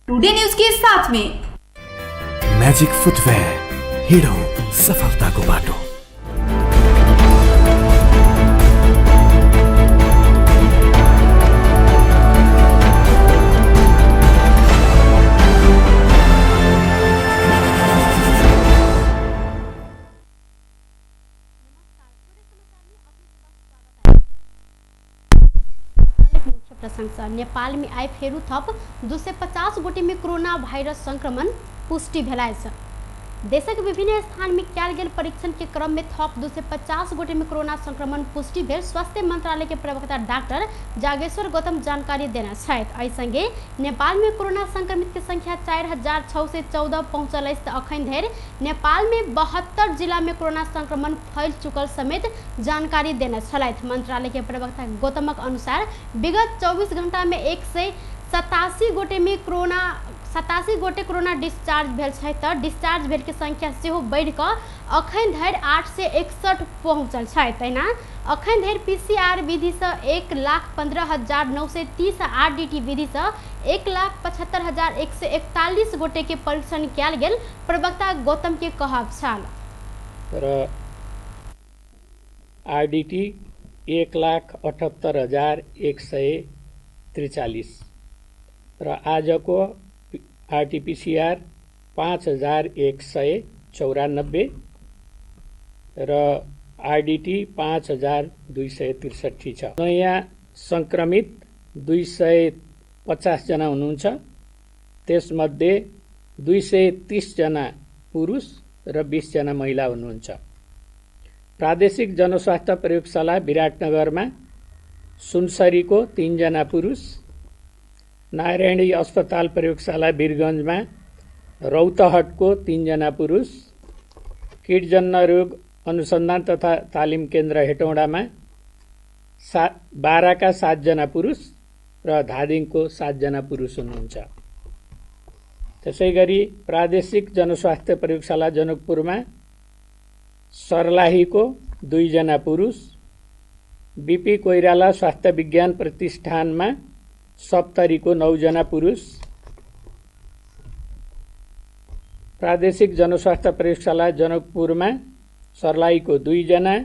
Today news के साथ में। म्याजिक फुटवेयर, हिँडौँ सफलताको बाटो। मुख्य प्रशंसा नेपाल में आइ फेरू थप 250 गोटे में कोरोना वायरस संक्रमण पुष्टि भेल अछि। देशक विभिन्न स्थान में कयल गेल परीक्षण के क्रम में थप 250 गोटे में कोरोना संक्रमण पुष्टि भेल स्वास्थ्य मंत्रालय के प्रवक्ता डॉक्टर जागेश्वर गौतम जानकारी देने छथि। एहि संगे नेपाल में कोरोना संक्रमित के संख्या 4614 पहुंचल अछि त अखन धरि नेपाल में 72 जिला में कोरोना संक्रमण फैल चुकल समेत जानकारी देने छलथि। मंत्रालय के प्रवक्ता गौतमक अनुसार विगत 24 घंटा में 187 गोटे में कोरोना 87 गोटे कोरोना डिस्चार्ज भेल छथि त डिस्चार्ज भेल के संख्या सेहो बढ़ि कऽ अखन धरि 861 पहुँचल छथि। तहिना अखन धरि पीसीआर विधिसँ 1,15,930 आ आरडीटी विधिसँ 1,75,141 गोटे के परीक्षण कयल गेल प्रवक्ता गौतम के कहब छल। र आरडीटी 1,78,143 र आजको आरटीपीसीआर 5,194 र आरडीटी 5,263 छ। नयाँ संक्रमित 250 जना हुनुहुन्छ, त्यसमध्ये 230 जना पुरुष र 20 जना महिला हुनुहुन्छ। प्रादेशिक जनस्वास्थ्य प्रयोगशाला विराटनगरमा सुनसरीको 3 जना पुरुष, नारायणी अस्पताल प्रयोगशाला वीरगञ्जमा रौतहटको 3 जना पुरुष, कीटजन्य रोग अनुसन्धान तथा तालिम केन्द्र हेटौँडामा 12का 7 जना पुरुष र धादिङको 7 जना पुरुष हुनुहुन्छ। त्यसैगरी प्रादेशिक जनस्वास्थ्य प्रयोगशाला जनकपुरमा सर्लाहीको 2 जना पुरुष, बीपी कोइराला स्वास्थ्य विज्ञान प्रतिष्ठानमा सप्तरीको 9 जना पुरुष, प्रादेशिक जनस्वास्थ्य प्रयोगशाला जनकपुरमा सर्लाहीको 2 जना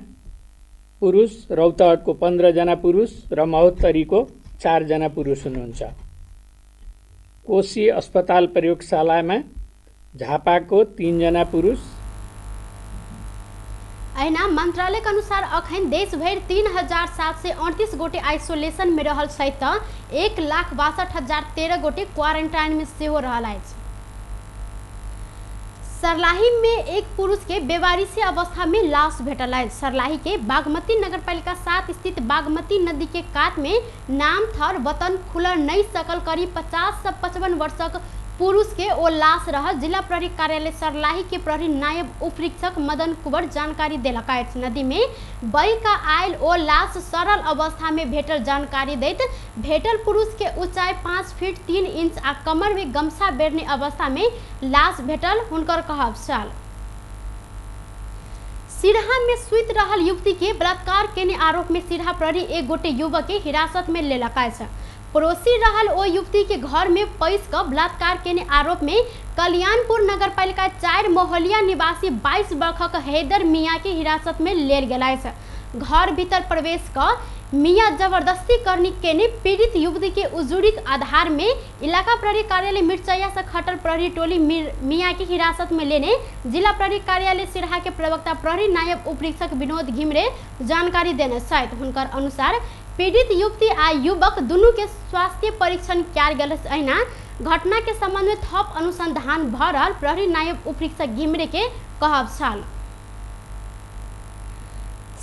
पुरुष, रौतहटको 15 जना पुरुष र महोत्तरीको 4 जना पुरुष हुनुहुन्छ। कोशी अस्पताल प्रयोगशालामा झापाको 3 जना पुरुष। अहिना मंत्रालय के अनुसार अखन देशभरि 3738 गोटे आइसोलेशन में रहल छथि त 1,62,013 गोटे क्वारेंटाइन में सेहो रहल अछि। सर्लाही में एक पुरुष के बेवारिसी अवस्था में लाश भेटल अछि। सर्लाही के बागमती नगरपालिका 7 स्थित बागमती नदी के कात में नाम थर वतन खुलल नहीं सकल करीब 50 से 55 वर्षक पुरुष के ओ लाश रहल जिला प्रहरी कार्यालय सर्लाही के प्रहरी नायब उपरीक्षक मदन कुंवर जानकारी देलक अछि। नदी में बहि का आयल ओ लाश सरल अवस्था में भेटल जानकारी दैत भेटल पुरुष के ऊंचाई 5 फीट 3 इंच आ कमर में गमछा बेरने अवस्था में लाश भेटल हुनकर कहब छल। सिरहा में सुति रहल युवती के बलात्कार केने आरोप में सिरहा प्रहरी एक गोटे युवक के हिरासत में लेलक अछि। पड़ोसी रहल ओ युवती के घर में पैस क बलात्कार केने आरोप में कल्याणपुर नगरपालिका 4 मोहलिया निवासी 22 वर्षक हैदर मियाँ के हिरासत में लेल गेल अछि। घर भीतर प्रवेश क मियाँ जबरदस्ती करनी केने पीड़ित युवती के उजुरीक आधार में इलाका प्रहरी कार्यालय मिर्चैया से खटल प्रहरी टोली मियाँ के हिरासत में लेने जिला प्रहरी कार्यालय सिरहा के प्रवक्ता प्रहरी नायब उपरीक्षक विनोद घिमरे जानकारी देने छथि। हुनकर अनुसार पीड़ित युवती आ युवक दुनू के स्वास्थ्य परीक्षण कयल गेल अछि। अहिना घटना के संबंध में थप अनुसंधान भ रहल प्रहरी नायब उपरीक्षक घिमरे के कहब छल।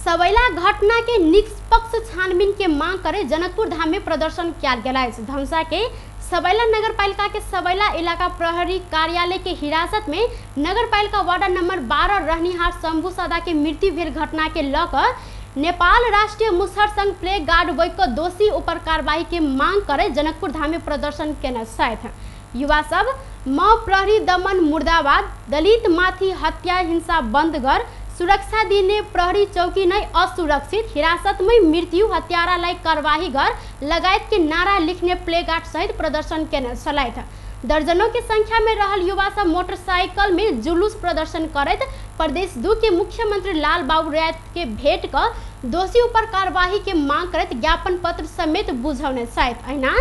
सबैला घटना के निष्पक्ष छानबीन के मांग करे जनकपुर धाम में प्रदर्शन कयल गेल अछि। धनुषा के सबैला नगरपालिका के सबैला इलाका प्रहरी कार्यालय के हिरासत में नगरपालिका वार्ड नंबर 12 रहनिहार शंभू सदा के मृत्यु भेल घटना के ल क नेपाल राष्ट्रीय मुसहर संघ प्ले गार्ड वर्ग के दोषी ऊपर कार्रवाई के मांग करे जनकपुर धाम में प्रदर्शन केने छथि। युवा सब म प्रहरी दमन मुर्दाबाद, दलित माथि हत्या हिंसा बंद कर, सुरक्षा दिने प्रहरी चौकी नै असुरक्षित, हिरासतमै मृत्यु, हत्यारालाई कारवाही गर लगायत के नारा लिखने प्लेगार्ड सहित प्रदर्शन केने छलथि। दर्जनों के संख्या में रहल युवा सब मोटरसाइकिल में जुलूस प्रदर्शन करैत प्रदेश 2 के मुख्यमंत्री लाल बाबू रायत के भेंट क दोषी ऊपर कार्यवाही के मांग करैत ज्ञापन पत्र समेत बुझौने छथि। अहिना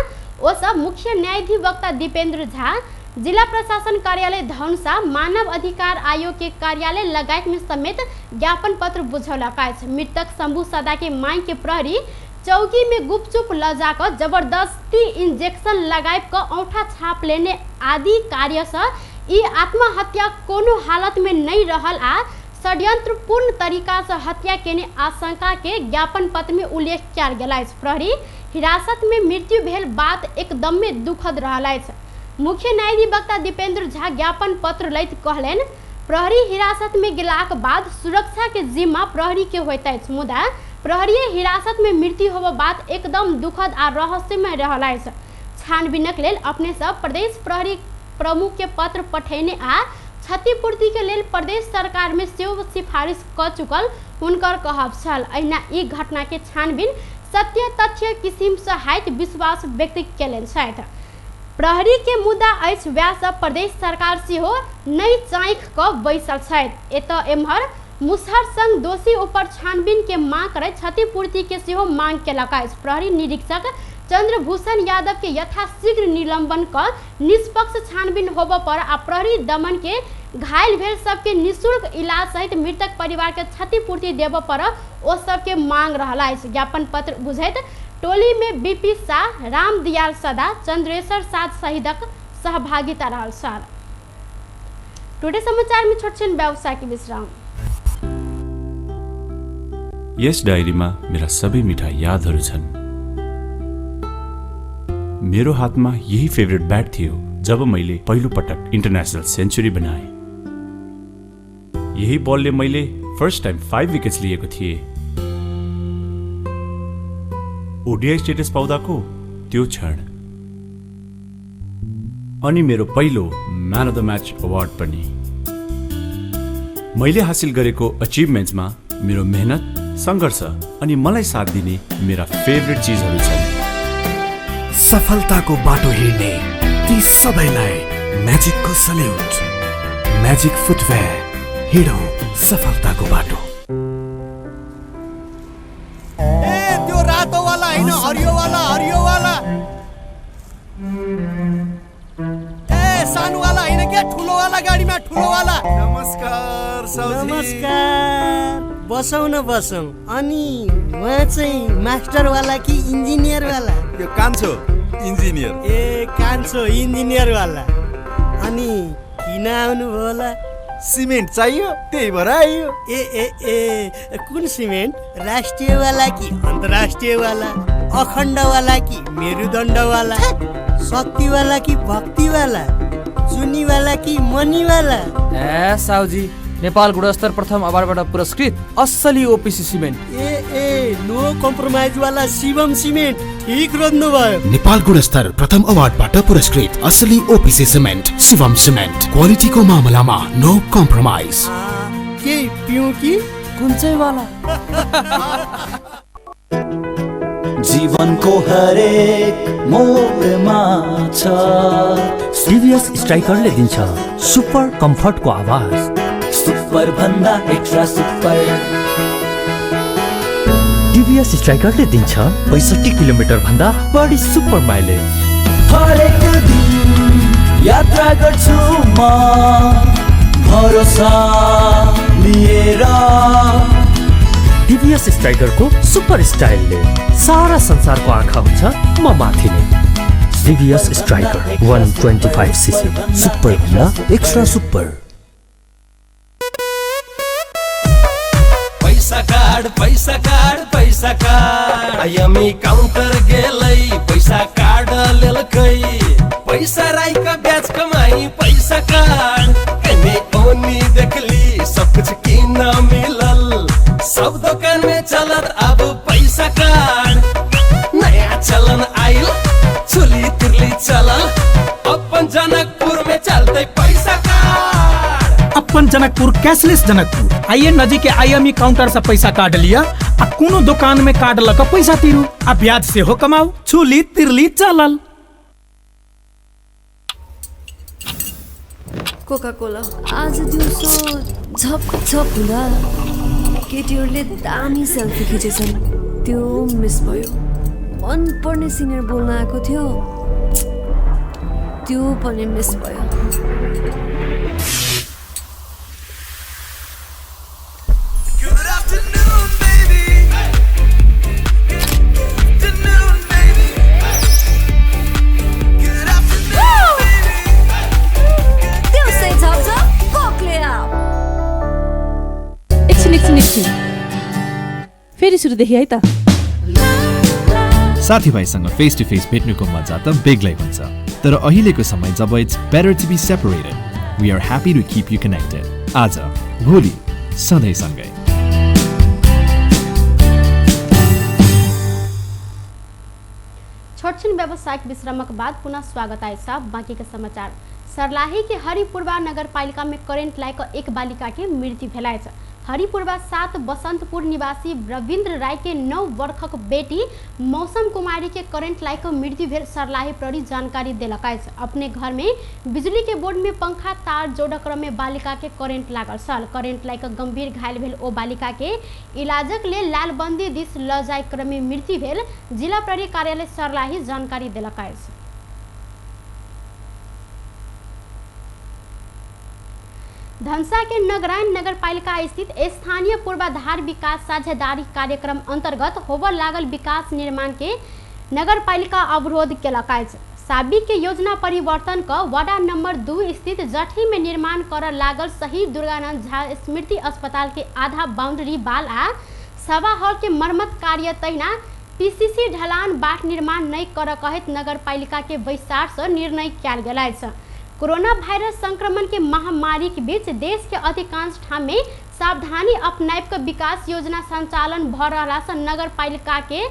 ओ सब मुख्य न्यायाधिवक्ता दीपेंद्र झा, जिला प्रशासन कार्यालय धनुषा, मानव अधिकार आयोग के कार्यालय लगायत में समेत ज्ञापन पत्र बुझौलक अछि। मृतक शंभू सदा के मांग के प्रहरी चौकी में गुपचुप ल जाकर जबरदस्ती इंजेक्शन लगायब क औंठा छाप लेने आदि कार्य से ई आत्महत्या कोनो हालत में नहीं रहल आ षड्यंत्रपूर्ण तरीका से हत्या केने आशंका के ज्ञापन पत्र में उल्लेख कयल गेल अछि। प्रहरी हिरासत में मृत्यु भेल बात एकदमे दुखद रहल अछि। मुख्य न्यायाधिवक्ता दीपेंद्र झा ज्ञापन पत्र लैत कहलनि, प्रहरी हिरासत में गेलाक बाद सुरक्षा के जिम्मा प्रहरी के होइत अछि, मुदा प्रहरीय हिरासत में मृत्यु होब बात एकदम दुखद आ रहस्यमय रहल अछि। छानबीनक लेल अपने सब प्रदेश प्रहरी प्रमुख के पत्र पठेने आ क्षतिपूर्ति के लेल प्रदेश सरकार में सेहो सिफारिश क चुकल हुनकर कहब छल। अहिना ई घटना के छानबीन सत्य तथ्य किसिम से हाइत विश्वास व्यक्त केलनि छथि। प्रहरी के मुद्दा अछि वएह सब प्रदेश सरकार सेहो नहि चाँखि क बैसल छथि। एतऽ एम्हर मुसहर संग दोषी ऊपर छानबीन के मांग करैत क्षतिपूर्ति के सेहो मांग केलक अछि। प्रहरी निरीक्षक चंद्रभूषण यादव के यथाशीघ्र निलंबन क निष्पक्ष छानबीन होबऽ पर आ प्रहरी दमन के घायल भेल सबके निःशुल्क इलाज सहित मृतक परिवार के क्षतिपूर्ति देबऽ पर ओ सबके मांग रहल अछि। ज्ञापन पत्र बुझैत टोली में बीपी शाह, रामदयाल सदा, चंद्रेश्वर साद सहितक सहभागिता रहल छल। टुडे समाचार में छोट छिन व्यवसाय के विश्राम। यस डायरीमा मेरा सबै मिठा यादहरू छन्। मेरो हातमा यही फेभरेट ब्याट थियो जब मैले पहिलो पटक इन्टरनेसनल सेन्चुरी बनाएँ। यही बलले मैले फर्स्ट टाइम 5 विकेट्स लिएको थिएँ। ओडिआई स्टेटस पाउँदाको त्यो क्षण अनि मेरो पहिलो man of the match award पनि। मैले हासिल गरेको अचिभमेन्ट्समा मेरो मेहनत, सङ्घर्ष अनि मलाई साथ दिने मेरा फेभरेट चिजहरू छन्। सफलताको बाटो हिँड्ने ती सबैलाई म्याजिकको सल्युट। म्याजिक फुटवेयर, हिँडौँ सफलताको बाटो। ए त्यो रातोवाला होइन, हरियोवाला, हरियोवाला। ए सानोवाला होइन क्या, ठुलोवाला गाडीमा, ठुलोवाला। नमस्कार साउजी। नमस्कार, बसौँ न बसौँ। अनि उहाँ चाहिँ मास्टरवाला कि इन्जिनियरवाला? यो कान्छो इन्जिनियर। ए कान्छो इन्जिनियरवाला। अनि किन आउनुभयो होला? सिमेन्ट चाहियो, त्यही भएर आइयो। ए ए ए कुन सिमेन्ट? राष्ट्रियवाला कि अन्तर्राष्ट्रियवाला? अखण्डवाला कि मेरुदण्डवाला? शक्तिवाला कि भक्तिवाला? चुनीवाला कि मनीवाला? ए साउजी, नेपाल गुणस्तर प्रथम अवार्डबाट पुरस्कृत असली ओपिसी सिमेन्ट। ए ए नो कम्प्रोमाइज वाला शिवम सिमेन्ट, ठिक रोज्नु भयो। नेपाल गुणस्तर प्रथम अवार्डबाट पुरस्कृत असली ओपिसी सिमेन्ट, शिवम सिमेन्ट। क्वालिटीको मामलामा नो कम्प्रोमाइज। के पिउँ कि कुन चाहिँ वाला? जीवनको हरेक मोडमा छ टिभीएस स्ट्राइकरले दिन्छ सुपर कम्फर्टको आवाज, सुपर भन्दा एक्स्ट्रा सुपर। टिभीएस स्ट्राइकरले दिन्छ 65 किलोमिटर भन्दा बढी सुपर माइलेज। हरेक दिन यात्रा गर्छु म भरोसा लिएर। टिभीएस स्ट्राइकरको सुपर स्टाइलले सारा संसारको आँखा हुन्छ म माथि नै। टिभीएस स्ट्राइकर 125 सीसी, सुपर भन्दा एक्स्ट्रा सुपर। पैसा कार्ड, पैसा कार्ड, पैसा कार्ड। आइएमई काउंटर गेलै, पैसा कार्ड लेलकै। पैसा राई का ब्याज कमाई, पैसा कार्ड। कने ओनी देखली सब कुछ किन मिलल, सब दुकान में चलत अब पैसा कार्ड। नया चलन आइल, चुली तिरली चलल, अपन जनकपुर में चलते पैसा कार्ड। अपन जनकपुर कैशलेस जनकपुर। आइए नजीक के आईएमई काउंटर से पैसा कार्ड लिया आ कोनो दुकान में कार्ड लऽ कऽ पैसा तीरू आ ब्याज सेहो कमाउ। छुली तिरली चलल। कोका कोला आज दिउँसो झप झप हुँदा केटीहरूले दामी सेल्फी खिचेछन्, त्यो मिस भयो। मनपर्ने सिनियर बोल्न आएको थियो, त्यो पनि मिस भयो। एकछिन एकछिन एकछिन, फेरि सुरुदेखि है त। साथीभाइसँग फेस टु फेस भेट्नुको मजा त बेग्लै हुन्छ, तर अहिलेको समय जब it's better to be separated, we are happy to keep you connected. आज भोलि सधैँ सँगै। छोटछिन व्यावसायिक विश्रामक बाद पुनः स्वागत आए साहब। बाकी के समाचार। सर्लाही के हरिपुरवा नगरपालिका में करेंट लाग एक बालिका के मृत्यु भेल अछि। हरिपुरवा 7 बसंतपुर निवासी रविन्द्र राय के 9 वर्षक बेटी मौसम कुमारी के करेंट लाग मृत्यु भेल सर्लाही प्रहरी जानकारी देलक अछि। अपने घर में बिजली के बोर्ड में पंखा तार जोड़ क्रम में बालिका के करेंट लागल छल। करेंट लाग गंभीर घायल भेल ओ बालिका के इलाजक लेल लालबंदी दिस ल जाय क्रम में मृत्यु भेल जिला प्रहरी कार्यालय सर्लाही जानकारी देलक अछि। धनसा के नगरायण नगरपालिका स्थित स्थानीय पूर्वाधार विकास साझेदारी कार्यक्रम अंतर्गत होबय लागल विकास निर्माण के नगरपालिका अवरोध केलक अछि। साबिक के योजना परिवर्तन क वार्ड नंबर 2 स्थित जठी में निर्माण कर लागल शहीद दुर्गानंद झा स्मृति अस्पताल के आधा बाउंड्री बाल आ सभा हॉल के मरम्मत कार्य तहिना पीसीसी ढलान बाट निर्माण नहीं कर कहैत नगरपालिका के बैसार से निर्णय कयल गेल अछि। कोरोना वायरस संक्रमण के महामारी के बीच देश के अधिकांश ठाम में सावधानी अपनाबि के विकास योजना संचालन भ रहला से नगरपालिका के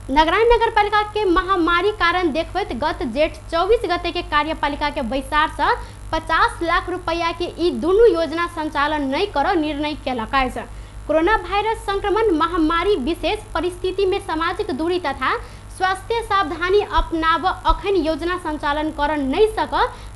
नगरायण नगरपालिका के महामारी कारण देखबैत गत जेठ 24 गते के कार्यपालिका के बैसार से 50 लाख रुपया के ई दुनू योजना संचालन नहीं कर निर्णय केलक अछि। कोरोना वायरस संक्रमण महामारी विशेष परिस्थिति में सामाजिक दूरी तथा स्वास्थ्य सावधानी अपनाब अखन योजना संचालन कर नहीं सक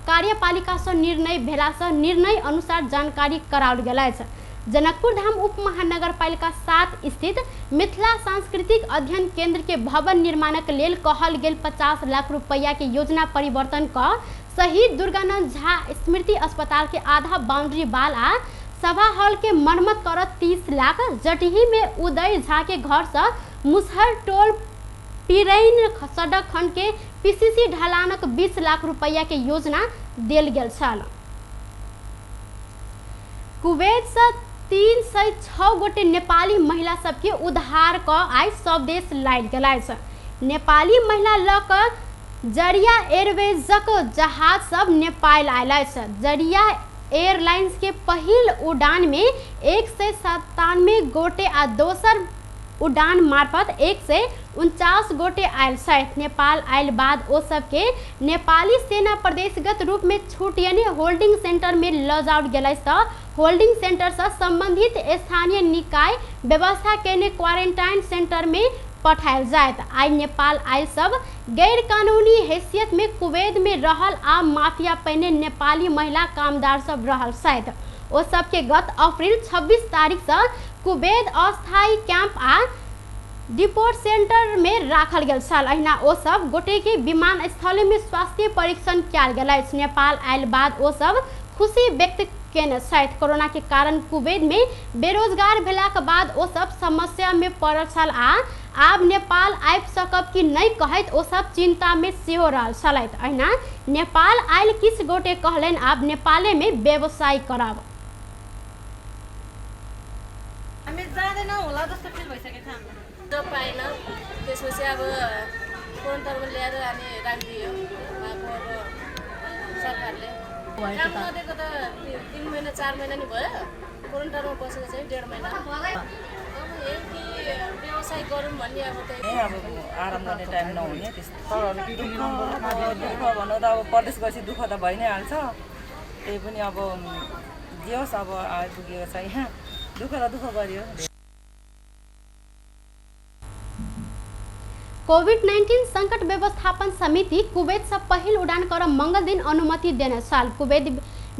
कार्यपालिका से निर्णय भेला से निर्णय अनुसार जानकारी कराओल गेल अछि। जनकपुर धाम उप महानगरपालिका 7 स्थित मिथिला सांस्कृतिक अध्ययन केंद्र के भवन निर्माणक लेल कहल गेल 50 लाख रुपया के योजना परिवर्तन क शहीद दुर्गानंद झा स्मृति अस्पताल के आधा बाउंड्री बाल आ सभा हॉल के मरम्मत कर 30 लाख, जटही में उदय झा के घर से मुसहर टोल पिरैन सड़क खंड के पीसीसी ढलानक 20 लाख रुपया के योजना देल गेल छल। कुवैत से 306 गोटे नेपाली महिला सबके उद्धार क आइ सब देश लायल गेल अछि। नेपाली महिला ल क जरिया एयरवेजक जहाज सब नेपाल आयल अछि। जरिया एयरलाइंस के पहिल उड़ान में 197 गोटे आ दोसर उड़ान मार्फत 149 गोटे आयल छथि। नेपाल आयल बाद ओ सबके नेपाली सेना प्रदेशगत रूप में छुटियने होल्डिंग सेंटर में ल जाओल गेल अछि त होल्डिंग सेंटर से संबंधित स्थानीय निकाय व्यवस्था केने क्वारेंटाइन सेंटर में पठायल जायत। आइ नेपाल आयल सब गैर कानूनी हैसियत में कुवैत में रहल आ माफिया पहिने नेपाली महिला कामदार सब रहल छथि। ओ सबके गत अप्रैल 26 तारीख से कुवैत अस्थायी कैंप आ डिपोर्ट सेंटर में राखल गेल छल। अहिना ओ सब गोटे के विमानस्थल में स्वास्थ्य परीक्षण कयल गेल अछि। नेपाल आयल बाद ओ सब खुशी व्यक्त केने छथि। कोरोना के कारण कुवैत में बेरोजगार भेलाक बाद ओ सब समस्या में पड़ल छल आ आब नेपाल आबि सकब कि नहीं कहैत ओ सब चिंता में सेहो रहल छलथि। अहिना नेपाल आयल किछु गोटे कहलनि आब नेपाले में व्यवसाय करब। हामी जाँदैनौँ होला जस्तो फिल भइसकेको छ हामीलाई। जब पाएन त्यसपछि अब क्वारेन्टाइनमा ल्याएर अनि राखिदियो उहाँको अब सरकारले। काम नदिएको त 3 महिना 4 महिना नि भयो, क्वारेन्टाइनमा बसेको चाहिँ 1.5 महिना। अब यही कि व्यवसाय गरौँ भन्ने अब त्यही अब आराम गर्ने टाइम नहुने त्यस्तो। दुःख भन्नु त अब परदेश गएपछि दुःख त भइ नै हाल्छ, त्यही पनि अब जे होस् अब आइपुगेको छ यहाँ, दुःख त दुःख गरियो। कोविड-19 संकट व्यवस्थापन समिति कुवैत से पहिल उड़ान कर मंगल दिन अनुमति देने छल। कुवैत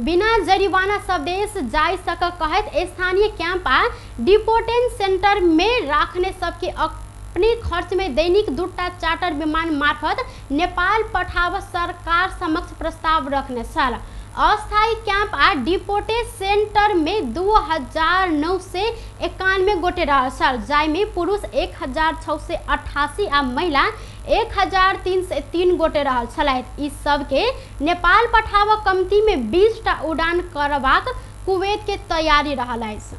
बिना जरिवाना सब देश जाय सक कहैत स्थानीय कैंप आ डिपोटेन सेंटर में राखने सबके अपने खर्च में दैनिक 2टा चार्टर विमान मार्फत नेपाल पठाव सरकार समक्ष प्रस्ताव रखने छल। अस्थायी कैंप आ डिपोटे सेंटर में 2991 गोटे रहल छल, जाहिमे पुरुष 1688 आ महिला 1303 गोटे रहल छलथि। ई सबके नेपाल पठाव कमती में 20टा उड़ान करबाक कुवैत के तैयारी रहल अछि।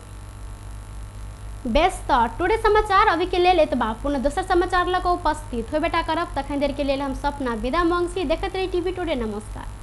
बेस त टुडे समाचार अभी के लेल एतबा। पुनः दोसर समाचार लऽ कऽ उपस्थित होबेटा करब, तखन देर के लेल हम सपना विदा मांगसी। देखैत रही टीवी टुडे। नमस्कार।